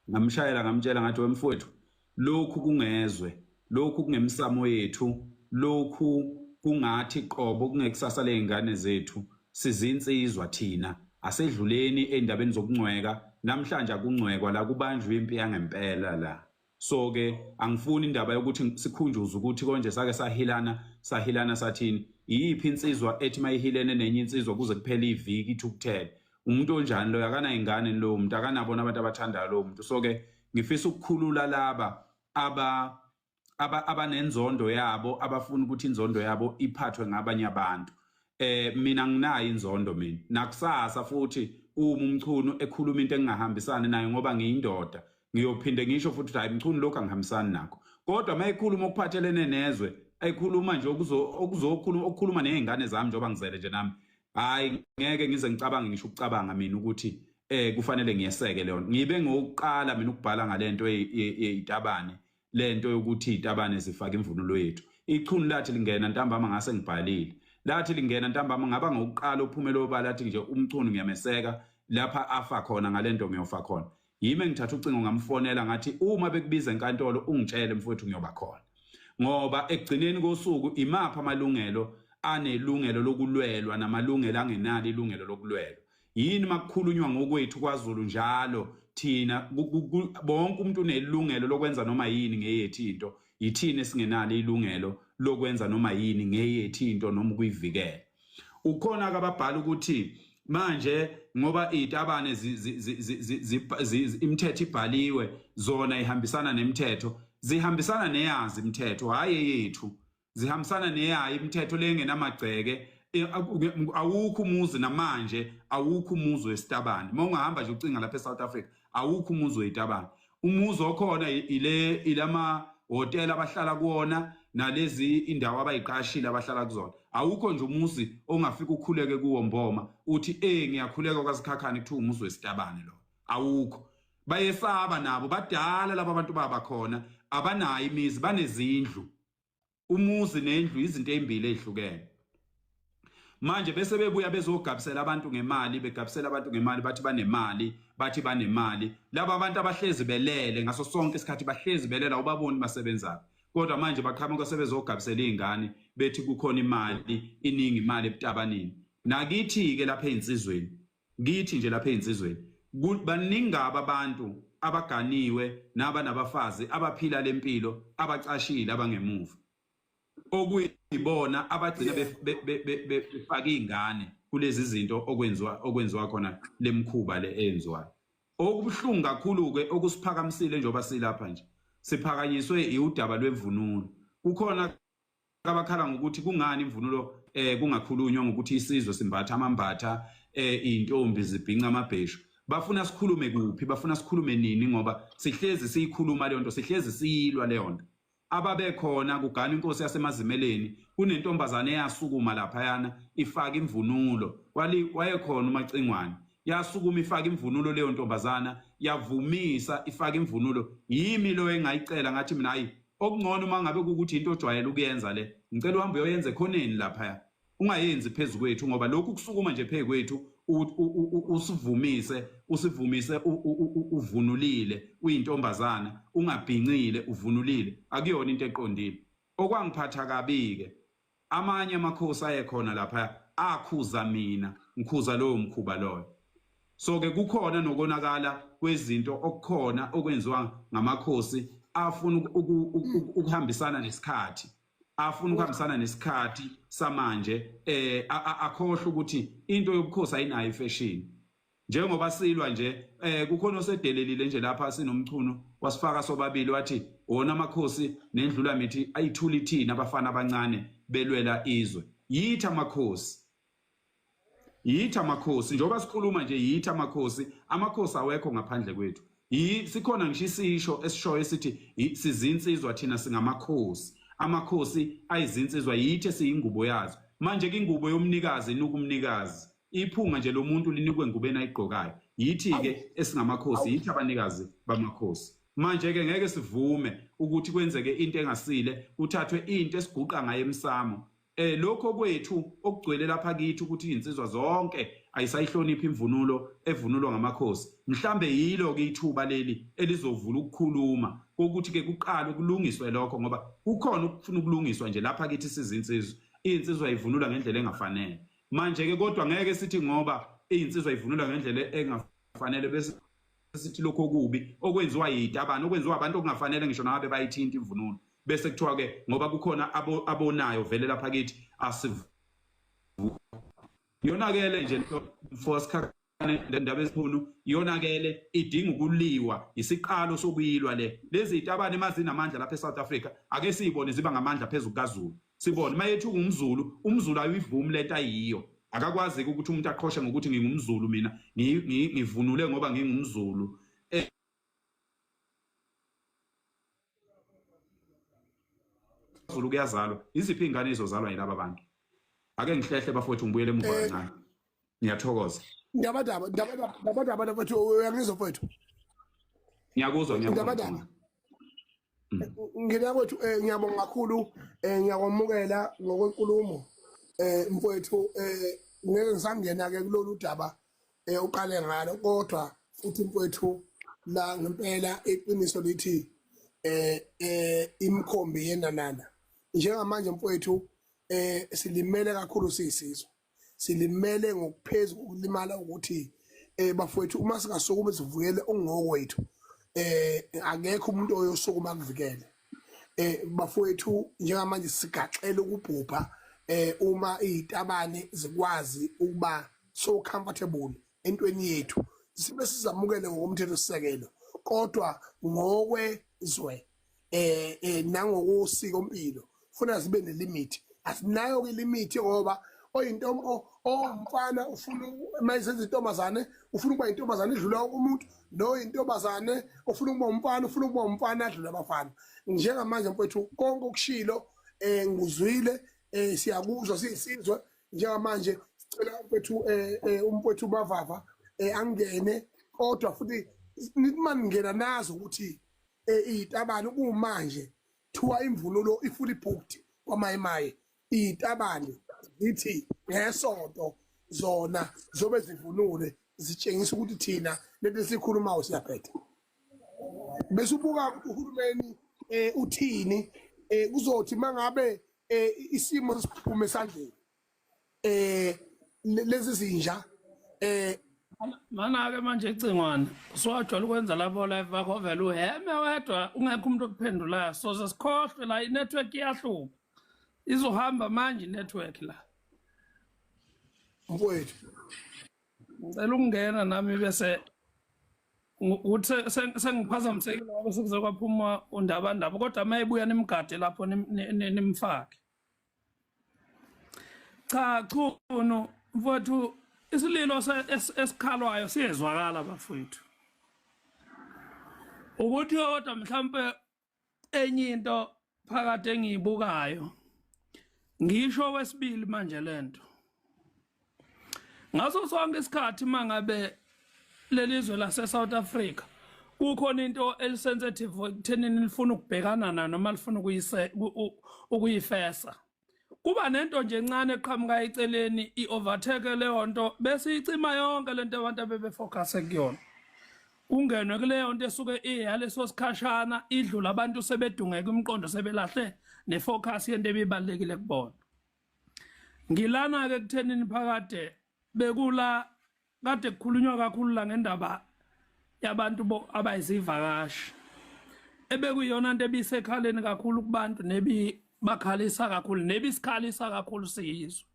Ngamshayela ngamtshela ngathi wemfowethu lokhu kungezwe, lokhu kungemsamo yethu, lokhu kungathi qobo kungekusasa ley'ngane zethu. Sizinsizwa thina, asedluleni ey'ndabeni zokuncweka. Namhlanje akuncwekwa la, kubanjwa impi yangempela la. So ke angifuni indaba yokuthi sikhunjuze ukuthi konje sake sahilana, sahilana sathini. Iyiphi insizwa ethi mayihilene nenye insizwa kuze kuphele iviki ithukuthele? Umuntu onjani loyo? Akanayingane lowo muntu, akanabona abantu abathandayo lowo muntu. So ke ngifisa ukukhulula laba aba abanenzondo yabo, abafuna ukuthi inzondo yabo iphathwe ngabanye abantu. Mina nginayo inzondo mina. Nakusasa futhi uma uMchunu ekhuluma into engingahambisani nayo ngoba ngiyindoda, ngiyophinde ngisho futhi hayi Mchunu lokho angihambisani nakho. Kodwa mayekhuluma okuphathelene nezwe, ekhuluma nje okuzokhuluma okukhuluma nezingane zami njengoba ngizele nje nami, hayi ngeke ngize ngicabange ngisho ukucabanga mina ukuthi kufanele ngiyeseke leyo. Ngibe ngokuqala mina ukubhala ngalento yeyitabane, lento yokuthi izitabane zifake imvunulo yethu. Ichunu lathi lingena ntambama ngase ngibhalile, lathi lingena ntambama ngaba ngokuqala uphumela obala lathi nje uMchunu ngiyameseka lapha afa khona ngalento ngiyofa khona. Yimi engithatha ucingo ngamfonela ngathi uma bekubiza enkantolo ungitshele mfowethu ngiyoba khona. Ngoba ekugcineni kosuku imaphi amalungelo anelungelo lokulwelwa namalungelo angenalo ilungelo lokulwelwa? Yini makukhulunywa ngokwethu kwaZulu njalo thina bonke umuntu unelungelo lokwenza noma yini ngeyethu into, yithina esingenalo ilungelo lokwenza noma yini ngeyethu into noma ukuyivikela. Ukhona akababhala ukuthi manje ngoba izitabane imithetho ibhaliwe, zona ihambisana nemithetho, zihambisana neyazi imithetho, hayi eyethu, zihambisana neyayo imithetho lengenamagceke. Awukho umuzi namanje, awukho umuzi wesitabane. Uma ungahamba nje ucinga lapha eSouth Africa, awukho umuzi wezitabane. Umuzi okhona ile ilama hotela abahlala kuwona nalezi indawo abayiqashile abahlala kuzona. Awukho nje umuzi ongafika ukhuleke kuwo mboma uthi ngiyakhuleka kwaSikhakhane, kuthiwa umuzi wesitabane lo. Awukho. Bayesaba nabo, badala laba bantu baba khona, abanayo imizi, banezindlu. Umuzi nendlu izinto ezimbili ezihlukene. Manje bese bebuya bezogabisela abantu ngemali, begabisela abantu ngemali, bathi banemali, bathi banemali. Laba abantu abahlezi belele ngaso sonke isikhathi, bahlezi belela, ubaboni basebenzayo. Kodwa manje baqhamuka sebezogabisela izingane bethi kukhona imali, iningi imali ebutabaneni. Nakithi ke lapha ezinsizweni, kithi nje lapha ezinsizweni, baningi abantu abaganiwe nabanabafazi abaphila lempilo, abacashile abangemuva, okuyibona abagcina befaka izingane kulezi zinto okwenziwa khona lemkhuba le eyenziwayo. Okubuhlungu kakhulu ke okusiphakamisile njengoba silapha nje, siphakanyiswe udaba lwemvunulo. Kukhona abakhala ngokuthi kungani imvunulo kungakhulunywa ngokuthi isizwe simbatha amambatha, intombi zibhinca amabheshu. Bafuna sikhulume kuphi? Bafuna sikhulume nini? Ngoba sihlezi siyikhuluma leyo nto, sihlezi siyilwa leyo nto. Ababekhona kugana inkosi yasemazimeleni, kunentombazane eyasukuma laphayana ifaka imvunulo, wayekhona uMacingwane, yasukuma ifaka imvunulo leyo ntombazana, yavumisa ifaka imvunulo. Yimi lo engayicela ngathi mina hayi, okungcono uma ngabe kukuthi into ojwayele ukuyenza le, ngicela uhambe uyoyenza ekhoneni laphaya, ungayenzi phezu kwethu, ngoba lokhu kusukuma nje phezu kwethu usivumise, usivumise uvunulile, uyintombazana, ungabhincile, uvunulile, akuyona into eqondile. Okwangiphatha kabi ke, amanye amakhosi ayekhona lapha akhuza mina, ngikhuza lowo mkhuba loyo. So ke kukhona nokonakala kwezinto okukhona okwenziwa ngamakhosi afuna ukuhambisana nesikhathi, afuna ukuhambisana nesikhathi samanje, akhohlwa ukuthi into yobukhosi ayinayo ifashion. Njengoba silwa nje, kukhona osedelelile nje lapha sinoMchunu, wasifaka sobabili wathi wona amakhosi nendlula mithi ayithuli thina abafana abancane belwela izwe. Yithi amakhosi, yithi amakhosi, njengoba sikhuluma nje yithi amakhosi, amakhosi awekho ngaphandle kwethu. Sikhona ngisho isisho esishoyo esithi sizinsizwa thina singamakhosi, amakhosi ayizinsizwa, yithi esiyingubo yazo. Manje ke ingubo yomnikazi inuka umnikazi, iphunga nje lomuntu linikwe engubeni ayigqokayo. Yithi ke esingamakhosi, yithi abanikazi bamakhosi. Manje ke ngeke sivume ukuthi kwenzeke into engasile, kuthathwe into esiguqa ngayo emsamo. Lokho kwethu okugcwele lapha kithi ukuthi izinsizwa zonke ayisayihloniphi imvunulo evunulwa ngamakhosi, mhlambe yilo ke ithuba leli elizovula ukukhuluma kokuthi ke kuqalwe kulungiswe lokho, ngoba kukhona ukufuna ukulungiswa nje lapha kithi sizinsizwa. Izinsizwa ivunula ngendlela engafanele manje ke, kodwa ngeke sithi ngoba izinsizwa ivunula ngendlela engafanele bese sithi lokho okubi okwenziwa yitabane, okwenziwa abantu okungafanele ngisho nabe bayithinta imvunulo, bese kuthiwa ke ngoba kukhona abonayo vele lapha kithi asivu yonakele nje mfosikhakhane le ndaba esikhulu yonakele, idinga ukuliwa, isiqalo sokuyilwa le. Lezi zitabane mazinamandla lapha eSouth Africa, ake siyibone ziba ngamandla phezulu kaZulu, sibone mayethi ungumZulu, umZulu ayivumi lento ayiyo. Akakwazi ukuthi umuntu aqhoshe ngokuthi ngingumZulu mina, ngivunule ngoba ngingumZulu. Zulu kuyazalwa, iziphi ingane ezozalwa yilaba bantu? Ake ngihlehle bafowethu, ngibuyele emuva kancane. Ngiyathokoza. Ndabadaba, ndabadaba, ndabadaba mfowethu, uyangizwa mfowethu? Ngiyakuzwa, ngiyakuzwa. Ndabadaba. Ngina kwethu, ngiyabonga kakhulu, ngiyakwamukela ngokwenkulumo mfowethu. Ngeke ngisangena ke kulolu daba uqale ngalo, kodwa futhi mfowethu la ngempela iqiniso lithi imikhombi yenanana njengamanje mfowethu. Silimele kakhulu siyisizwe, silimele ngokuphezulu ukulimala ukuthi bafowethu uma singasukuma sivukele ungokwethu, akekho umuntu oyosukuma kuvikele. Bafowethu, njengamanje sigaxela ukubhubha uma izitabane zikwazi ukuba so comfortable entweni yethu, sibe sizamukele ngokomthetho sisekelo, kodwa ngokwezwe nangokosiko mpilo funa zibe nelimit. Asinayo ke limit, ngoba oyintombo owumfana ufuna mayisenza intombazane, ufuna ukuba intombazane idlula wonke umuntu, no intombazane ufuna ukuba umfana, ufuna ukuba umfana adlula abafana. Njengamanje mfowethu, konke okushilo ngikuzwile, siyakuzwa siyisizwe. Njengamanje sicela mfowethu umfowethu Mavava angene, kodwa futhi nithi maningena nazo ukuthi izitabane kumanje thiwa imvunulo i-fully booked kwamayimayi. Izitabane zithi ngesonto zona zobe zivunule, zitshengisa ukuthi thina lento esikhulumayo siyaphetha. Bese ubuka ukuthi uhulumeni uthini, kuzothi mangabe isimo siphume esandleni lezi zinja. Mana-ke manje icingwane usuwajwayele ukwenza labo live bakho, vele uheme wedwa ungekho umuntu okuphendulayo, soze sikhohlwe la. I-network iyahlupha, izohamba manje i-network la. Mfowethu. Ngicela ukungena nami bese ukuthi sengiphazamisekile ngoba sekuze kwaphuma undabandaba, kodwa uma ebuya nimgade lapho, nimfake. Cha Chunu mfowethu, isililo esikhalwayo siyezwakala bafowethu, ukuthi kodwa mhlambe enye into phakathi engiyibukayo, ngisho wesibili manje lento, ngaso sonke isikhathi mangabe lelizwe lase South Africa kukhona into elisensitive ekuthenini lifuna ukubhekana nayo noma lifuna ukuyifesa, kuba nento nje encane eqhamuka eceleni i-overtake leyo nto, bese icima yonke lento abantu abebefocus kuyona, kungenwe kuleyo nto esuke iyaleso sikhashana idlula, abantu sebedungeka imiqondo, sebelahle nefocus yento ebibalekile kubona. Ngilana ke kuthenini phakade bekula kade kukhulunywa kakhulu la ngendaba yabantu abayizivakashi, ebekuyiyona nto ebisekhaleni kakhulu kubantu, nebi bakhalisa kakhulu, nebisikhalisa kakhulu siyizwe.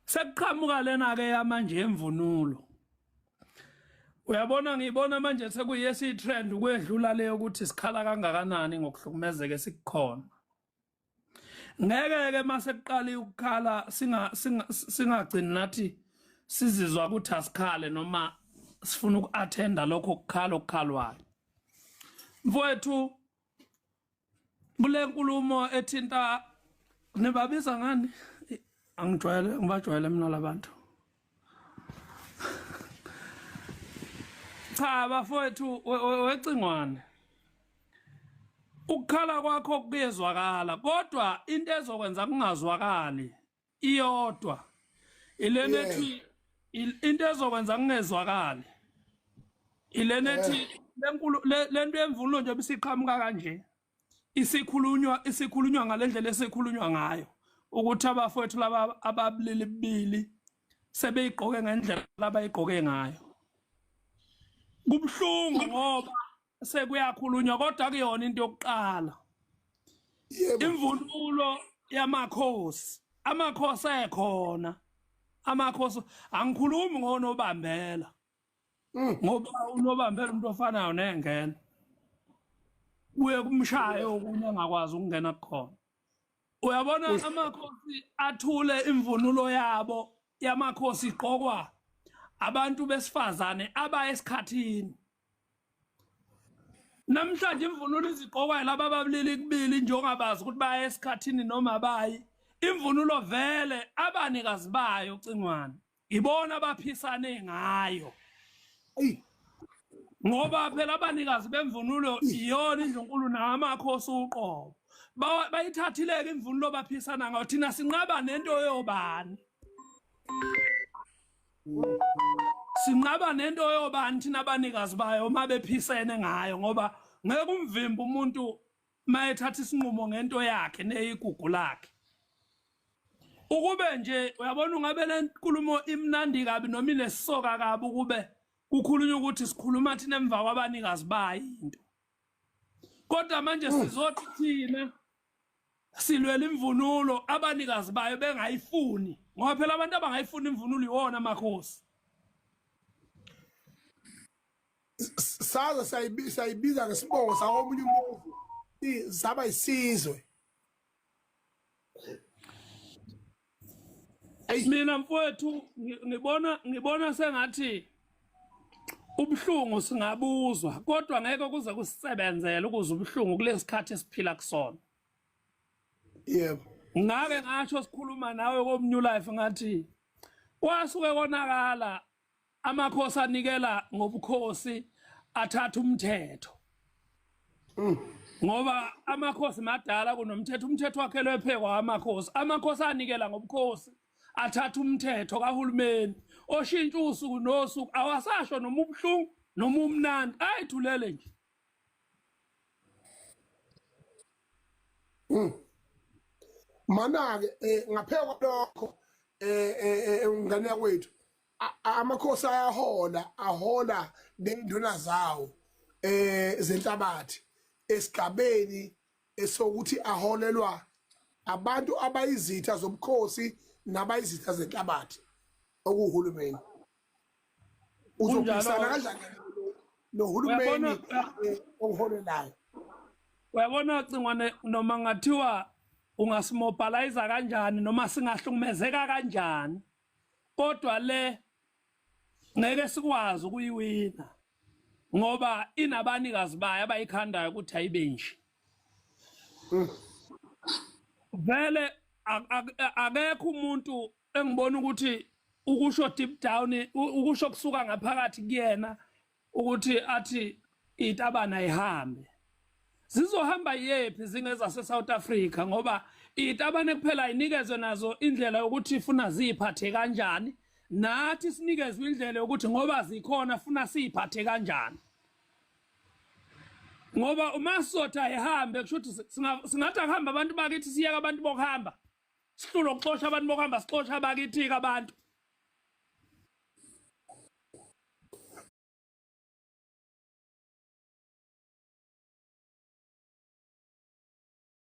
Sekuqhamuka lena ke yamanje emvunulo, uyabona, ngiyibona manje sekuyesi trend ukwedlula leyo ukuthi sikhala kangakanani ngokuhlukumezeka esikukhona. Ngeke ke mase kuqala ukukhala singagcini nathi sizizwa ukuthi asikhale noma sifuna uku-attenda lokho kukhala okukhalwayo. Mfowethu, kule nkulumo ethinta nibabiza ngani, angijwayele, ngibajwayele mina labantu. Cha bafowethu, wecingwane. Ukukhala kwakho kuyezwakala, kodwa into ezokwenza kungazwakali iyodwa ilena ethi into ezokwenza kungezwakali ilena ethi lenkulu lento yemvunulo nje bisiqhamuka kanje, isikhulunywa ngalendlela esikhulunywa ngayo, ukuthi abafowethu laba ababulili bubili sebeyigqoke ngendlela abayigqoke ngayo. Kubuhlungu ngoba sekuyakhulunywa, kodwa kuyona into yokuqala. Imvunulo yamakhosi, amakhosi ekhona, amakhosi angikhulumi ngonobambela, ngoba unobambela umuntu ofanayo nengena kuye kumshaye okunye angakwazi ukungena kukhona. Uyabona, amakhosi athule imvunulo yabo yamakhosi igqokwa abantu besifazane abaya esikhathini. Namhlanje imvunulo izigqokwa laba ababulili kubili njengabazi ukuthi baya esikhathini noma abayi. Imvunulo vele abanikazi bayo cingwane ibona abaphisane ngayo, ngoba phela abanikazi bemvunulo iyona indlunkulu namakhosi uqobo. Bayithathile-ke imvunulo baphisana ngayo. Thina sinqaba nento yobani, sinqaba nento yobani thina abanikazi bayo uma bephisene ngayo, ngoba ngeke umvimbe umuntu mayethatha isinqumo ngento yakhe neyigugu lakhe. Ukube nje uyabona ungabe le nkulumo imnandi kabi noma inesoka kabi ukube kukhulunywa ukuthi sikhuluma thina emva kwabanikazi bayo into, kodwa manje sizothi thina silwela imvunulo abanikazi bayo bengayifuni, ngoba phela abantu abangayifuni imvunulo iwona amakhosi. Saze sayibiza ngesibongo sakomunye umuzi, saba isizwe. Mina mfowethu ngibona sengathi ubuhlungu singabuzwa, kodwa ngeke kuze kusisebenzele ukuze ubuhlungu kulesikhathi esiphila kusona. Yebo. Ngake ngasho sikhuluma nawe koMnew Life ngathi kwasuke konakala, amakhosi anikela ngobukhosi athatha umthetho, ngoba amakhosi madala kunomthetho, umthetho wakhelwe phekwa amakhosi. Amakhosi anikela ngobukhosi athatha umthetho kahulumeni oshintsha usuku nosuku, awasasho noma ubuhlungu noma umnandi, ayithulele nje. Mana-ke ngapheka kwalokho, ngane yakwethu, amakhosi ayahola, ahola nenduna zawo zenhlabathi esigabeni esokuthi aholelwa abantu abayizitha zobukhosi nabayizitha zenhlabathi okuhulumeni. Uzophikisana kanjani nohulumeni okuholelayo? Uyabona Cingwane, noma ngathiwa ungasimobilize kanjani noma singahlukumezeka kanjani, kodwa le ngeke sikwazi ukuyiwina, ngoba inabanikazi bayo abayikhandayo ukuthi ayibe nje. Vele akekho umuntu engibona ukuthi ukusho deep down, ukusho kusuka ngaphakathi kuyena ukuthi athi itabana ayihambe. Zizohamba yephi zingezase South Africa? Ngoba itabane kuphela ayinikezwe nazo indlela yokuthi ifuna ziphathe kanjani, nathi sinikezwe indlela yokuthi ngoba zikhona funa siphathe kanjani. Ngoba uma sizothi ayihambe, kusho ukuthi singathi akuhambe abantu bakithi, siyeke abantu bokuhamba, sihlule ukuxosha abantu bokuhamba, sixosha abakithi-ke abantu.